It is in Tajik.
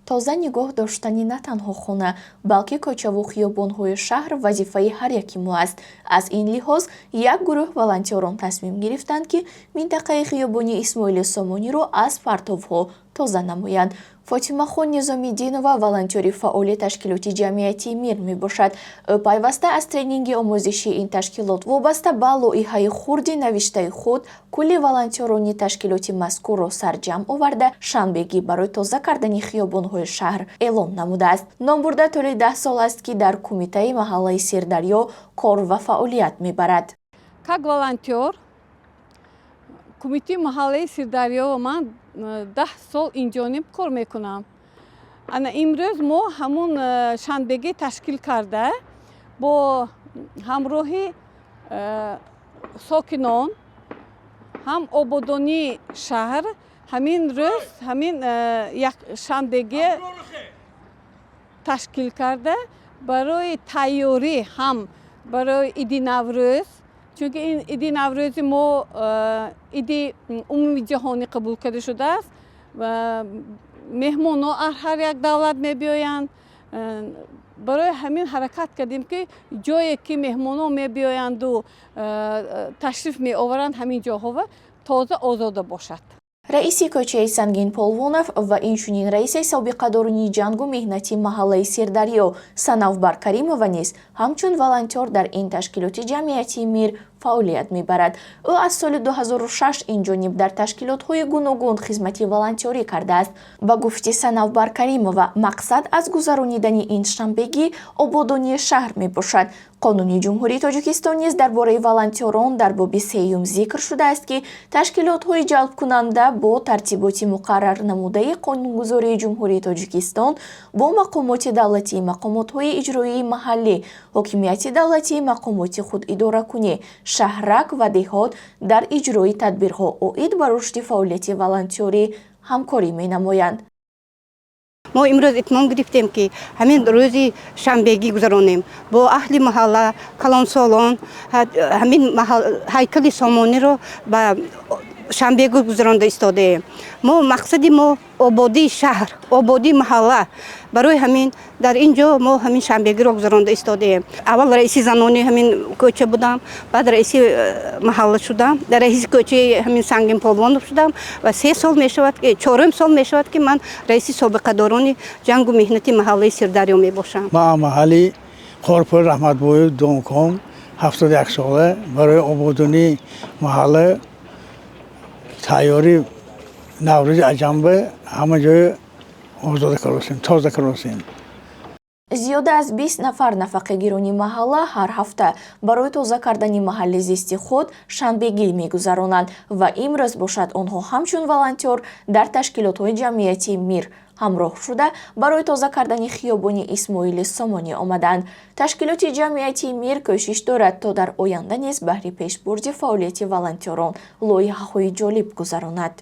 Тоза нигоҳ доштани на танҳо хона, балки кӯчаву хиёбонҳои шаҳр вазифаи ҳар яки мо аст. Аз ин лиҳоз як гурӯҳ волонтёрон тасмим гирифтанд, ки минтақаи хиёбони Исмоили Сомониро аз партовҳо тоза намоянд. Фотимахон Низомиддинова волонтёри фаъоли ташкилоти ҷамъиятии «Мир» мебошад. Ӯ пайваста аз тренинги омӯзишии ин ташкилот вобаста ба лоиҳаи хурди навиштаи худ кулли волонтёрони ташкилоти мазкурро сарҷамъ оварда, шанбегӣ барои тоза кардани хиёбонҳои шаҳр эълон намудааст. Номбурда тӯли 10 сол аст, ки дар кумитаи маҳаллаи Сирдарё кор ва фаъолият мебарад. Как волонтёр кумитаи маҳаллаи Сирдарё ман 10 сол инҷониб кор мекунам. Ана имрӯз мо ҳамун шанбегӣ ташкил карда, бо ҳамроҳи сокинон ҳам ободонии шаҳр, ҳамин рӯз ҳамин шанбегӣ ташкил карда, барои тайёрӣ ҳам барои иди Наврӯз, чунки ин иди Наврӯзи мо иди умумии ҷаҳонӣ қабул карда шудааст. Меҳмонҳо аз ҳар як давлат мебиёянд. Барои ҳамин ҳаракат кардем, ки ҷое ки меҳмонҳо мебиёянду ташриф меоваранд, ҳамин ҷоҳова тоза озода бошад. Раиси кӯчаи Сангин Полвонов ва инчунин раиси собиқадорони ҷангу меҳнати маҳаллаи Сирдарё Санавбар Каримова низ ҳамчун волонтёр дар ин ташкилоти ҷамъиятии «Мир» фаъолият мебарад. Ӯ аз соли 2006 инҷониб дар ташкилотҳои гуногун хизмати волонтёрӣ кардааст. Ба гуфти Санавбар Каримова, мақсад аз гузаронидани ин шанбегӣ ободонии шаҳр мебошад. Қонуни Ҷумҳурии Тоҷикистон низ дар бораи волонтёрон дар боби сеюм зикр шудааст, ки ташкилотҳои ҷалбкунанда бо тартиботи муқаррарнамудаи қонунгузории Ҷумҳурии Тоҷикистон бо мақомоти давлатӣ, мақомотҳои иҷроии маҳаллӣ, ҳокимияти давлатӣ, мақомоти худидоракунӣ, шаҳрак ва деҳот дар иҷрои тадбирҳо оид ба рушди фаъолияти волонтёрӣ ҳамкорӣ менамоянд. Мо имрӯз итмом гирифтем, ки ҳамин рӯзи шанбегӣ гузаронем бо аҳли маҳалла, калонсолон, ҳамин ҳайкали Сомониро ба шанбегӣ гузаронда истодаем. Мо мақсади мо ободии шаҳр, ободии маҳалла. Барои ҳамин дар ин ҷо мо ҳамин шанбегиро гузаронда истодаем. Аввал раиси занони ҳамин кӯча будам, баъд раиси маҳалла шудам, раиси кӯчаи ҳамин Сангин Полвонов шудам ва 3 сол мешавад, чорум сол мешавад, ки ман раиси собиқадорони ҷангу меҳнати маҳаллаи Сирдарё мебошам. Ман маҳалли Қорпур Раҳматбоев Донком, 71 сола, барои ободонии маҳалла, тайёри Наврӯзи аҷамба ҳама ҷои озода каросем, тоза каросем. Зиёда аз 20 нафар нафақагирони маҳалла ҳар ҳафта барои тоза кардани маҳалли зисти худ шанбегӣ мегузаронанд ва имрӯз бошад, онҳо ҳамчун волонтёр дар ташкилотҳои ҷамъиятии «Мир» ҳамроҳ шуда, барои тоза кардани хиёбони Исмоили Сомонӣ омаданд. Ташкилоти ҷамъиятии «Мир» кӯшиш дорад, то дар оянда низ баҳри пешбурди фаъолияти волонтёрон лоиҳаҳои ҷолиб гузаронад.